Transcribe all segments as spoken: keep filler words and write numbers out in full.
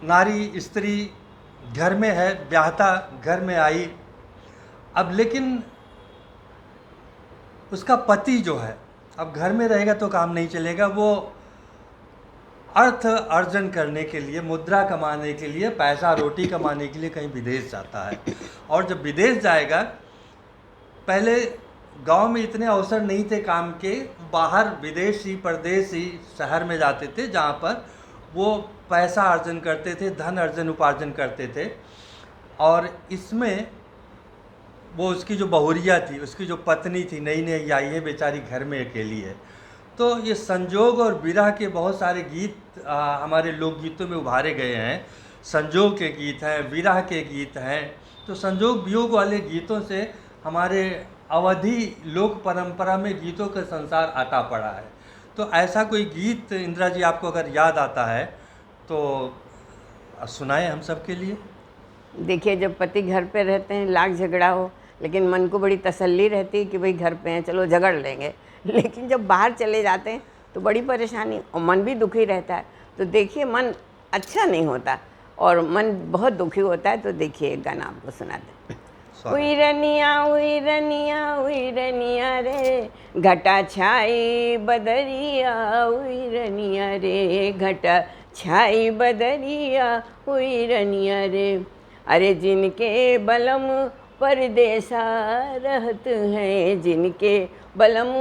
नारी, स्त्री घर में है, ब्याहता घर में आई, अब लेकिन उसका पति जो है, अब घर में रहेगा तो काम नहीं चलेगा, वो अर्थ अर्जन करने के लिए, मुद्रा कमाने के लिए, पैसा रोटी कमाने के लिए कहीं विदेश जाता है। और जब विदेश जाएगा, पहले गांव में इतने अवसर नहीं थे काम के, बाहर विदेशी, परदेसी शहर में जाते थे, जहाँ पर वो पैसा अर्जन करते थे, धन अर्जन उपार्जन करते थे। और इसमें वो उसकी जो बहुरिया थी, उसकी जो पत्नी थी, नई नई आई है, बेचारी घर में अकेली है। तो ये संजोग और विरह के बहुत सारे गीत, आ, हमारे लोकगीतों में उभारे गए हैं। संजोग के गीत हैं, विरह के गीत हैं। तो संजोग वियोग वाले गीतों से हमारे अवधी लोक परंपरा में गीतों का संसार अटा पड़ा है। तो ऐसा कोई गीत, इंदिरा जी, आपको अगर याद आता है तो सुनाएं हम सब के लिए। देखिए, जब पति घर पे रहते हैं, लाख झगड़ा हो, लेकिन मन को बड़ी तसल्ली रहती है कि भाई घर पे हैं, चलो झगड़ लेंगे। लेकिन जब बाहर चले जाते हैं तो बड़ी परेशानी और मन भी दुखी रहता है। तो देखिए, मन अच्छा नहीं होता और मन बहुत दुखी होता है। तो देखिए, एक गाना आपको सुनाते हैं। स्वागत। उई रनिया, उई रनिया, उई रनिया रे, घटा छाई बदरिया, उई रनिया रे, घटा छाई बदरिया, उई रनिया रे। अरे जिनके बलम परदेसा रहत हैं, जिनके बलम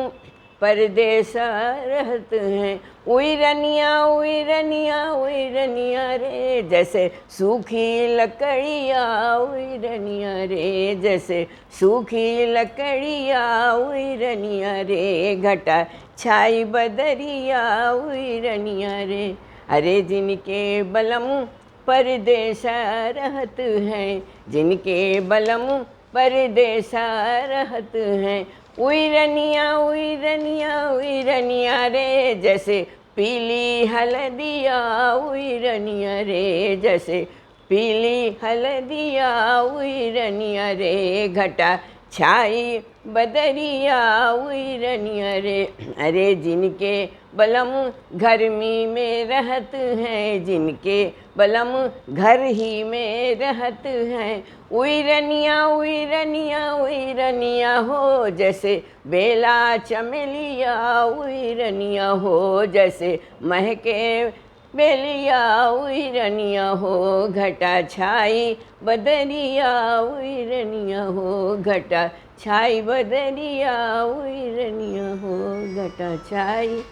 परदेसा रहत हैं, उई रनिया, उई रनिया, उई रनिया रे, जैसे सूखी लकड़िया, उई रनिया रे, जैसे सूखी लकड़िया, उई रनिया रे, घटा छाई बदरिया, उई रनिया रे। अरे जिनके बलम परदेसा रहत हैं, जिनके बलम परदेसा रहत हैं, उई रनिया, उई रनिया, उई रनिया रे, जैसे पीली हलदिया, उई रनिया रे, जैसे पीली हलदिया, उई रनिया रे, घटा छाई बदरिया, उई रनिया रे। अरे जिनके बलम गर्मी में रहत हैं, जिनके बलम घर ही में रहत हैं, उई रनिया, उई रनिया, उई रनिया हो, जैसे बेला चमेलिया, उई रनिया हो, जैसे महके बेलिया, उई रनिया हो, घटा छाई बदरिया, उई रनिया हो, घटा छाई बदरिया, उई रनिया हो, घटा छाई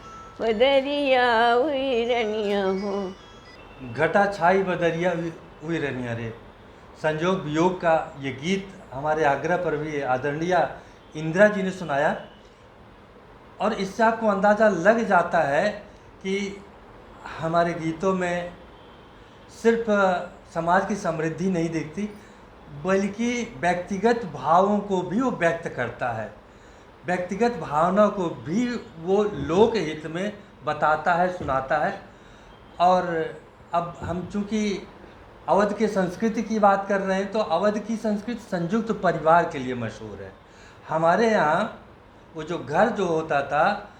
बदरिया, उई रनिया हो। घटा छाई बदरिया उई, उई रनिया रे। संजोग वियोग का ये गीत हमारे आग्रह पर भी आदरणीय इंदिरा जी ने सुनाया। और इससे आपको अंदाज़ा लग जाता है कि हमारे गीतों में सिर्फ समाज की समृद्धि नहीं दिखती, बल्कि व्यक्तिगत भावों को भी वो व्यक्त करता है, व्यक्तिगत भावना को भी वो लोक हित में बताता है, सुनाता है। और अब हम चूँकि अवध के संस्कृति की बात कर रहे हैं, तो अवध की संस्कृति संयुक्त परिवार के लिए मशहूर है। हमारे यहाँ वो जो घर जो होता था,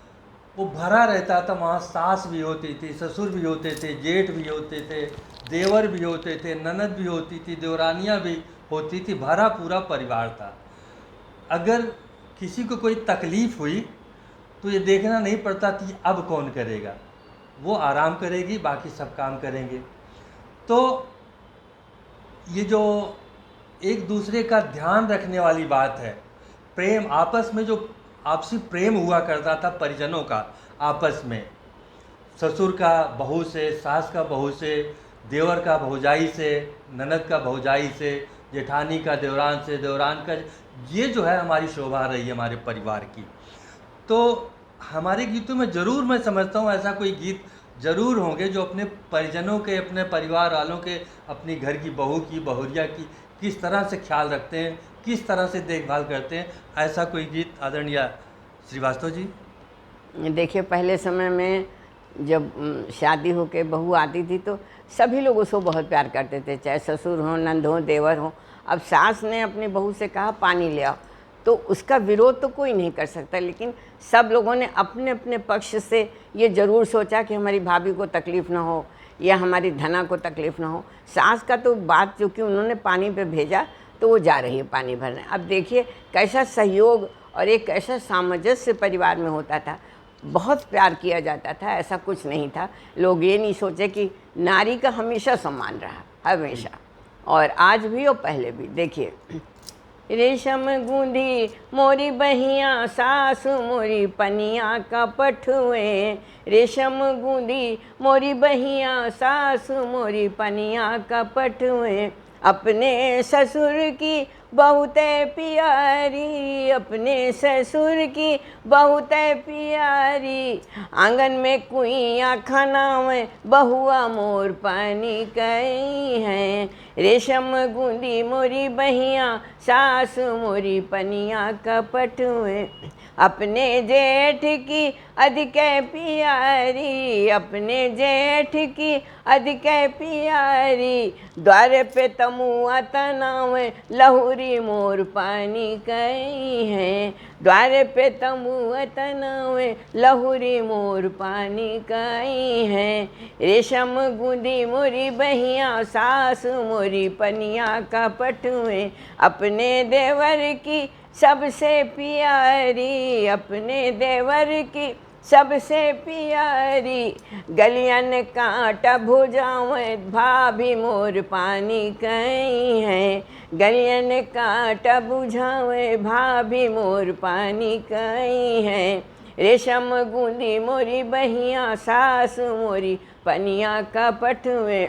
वो भरा रहता था। वहाँ सास भी होती थी, ससुर भी होते थे, जेठ भी होते थे, देवर भी होते थे, ननद भी होती थी, देवरानियाँ भी होती थी, भरा पूरा परिवार था। अगर किसी को कोई तकलीफ़ हुई तो ये देखना नहीं पड़ता कि अब कौन करेगा, वो आराम करेगी, बाकी सब काम करेंगे। तो ये जो एक दूसरे का ध्यान रखने वाली बात है, प्रेम, आपस में जो आपसी प्रेम हुआ करता था परिजनों का आपस में, ससुर का बहू से, सास का बहू से, देवर का भौजाई से, ननद का भौजाई से, जेठानी का देवरान से, देवरान का, ये जो है हमारी शोभा रही है हमारे परिवार की। तो हमारे गीतों में ज़रूर, मैं समझता हूँ, ऐसा कोई गीत ज़रूर होंगे जो अपने परिजनों के, अपने परिवार वालों के, अपनी घर की बहू की, बहुरिया की किस तरह से ख्याल रखते हैं, किस तरह से देखभाल करते हैं, ऐसा कोई गीत आदरणीय श्रीवास्तव जी? देखिए, पहले समय में जब, उम, शादी होके बहू आती थी तो सभी लोग उसको बहुत प्यार करते थे, चाहे ससुर हों, नंद हों, देवर हों। अब सास ने अपनी बहू से कहा, "पानी ले आओ," तो उसका विरोध तो कोई नहीं कर सकता, लेकिन सब लोगों ने अपने अपने पक्ष से ये ज़रूर सोचा कि हमारी भाभी को तकलीफ़ ना हो, या हमारी धना को तकलीफ ना हो। सास का तो बात, जो कि उन्होंने पानी पे भेजा, तो वो जा रही है पानी भरने। अब देखिए, कैसा सहयोग और एक कैसा सामंजस्य परिवार में होता था। बहुत प्यार किया जाता था, ऐसा कुछ नहीं था। लोग ये नहीं सोचे कि नारी का हमेशा सम्मान रहा, हमेशा, और आज भी और पहले भी। देखिए, रेशम गूंदी मोरी बहिया, सास मोरी पनिया का पठुए। रेशम गूंदी मोरी बहिया, सास मोरी पनिया का पठुए। अपने ससुर की बहुते प्यारी, अपने ससुर की बहुते प्यारी। आंगन में कुइया खनावे, बहुआ मोर पानी कई है। रेशम गूंदी मोरी बहिया, सास मोरी पनिया का पठुए। अपने जेठ की अधिक प्यारी, अपने जेठ की अधिक प्यारी। द्वार पे तमुआ तनावे, लहुरी मोर पानी कई है। द्वार पे तमुआ तनावे, लहुरी मोर पानी कई है। रेशम गूंदी मोरी बहिया, सास मोरी पनिया का पठुए। अपने देवर की सबसे प्यारी, अपने देवर की सबसे प्यारी। गलियन कांटा भुजावे, भाभी मोर पानी कई है। गलियन कांटा बुझावे, भाभी मोर पानी कई है। रेशम गूंदी मोरी बहिया, सास मोरी पनिया का पठुए।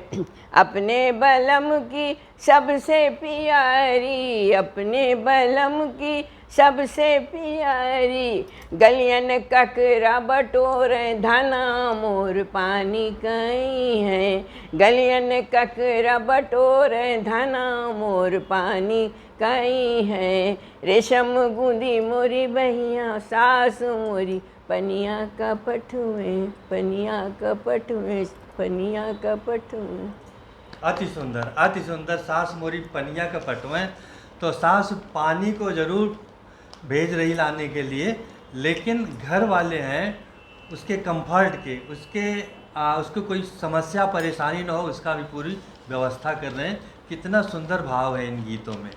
अपने बलम की सबसे प्यारी, अपने बलम की सबसे प्यारी। गलियन ककरा बटोरे, धना मोर पानी कई है। गलियन ककरा बटोरे, धना मोर पानी कई है। रेशम गूंदी मोरी बहिया, सास मोरी पनिया का पठुए, पनिया का पठुए, पनिया का पठुए। अति सुंदर, अति सुंदर। सास मोरी पनिया का पठुए। तो सास पानी को जरूर भेज रही लाने के लिए, लेकिन घर वाले हैं, उसके कंफर्ट के, उसके, आ, उसको कोई समस्या परेशानी ना हो, उसका भी पूरी व्यवस्था कर रहे हैं। कितना सुंदर भाव है इन गीतों में।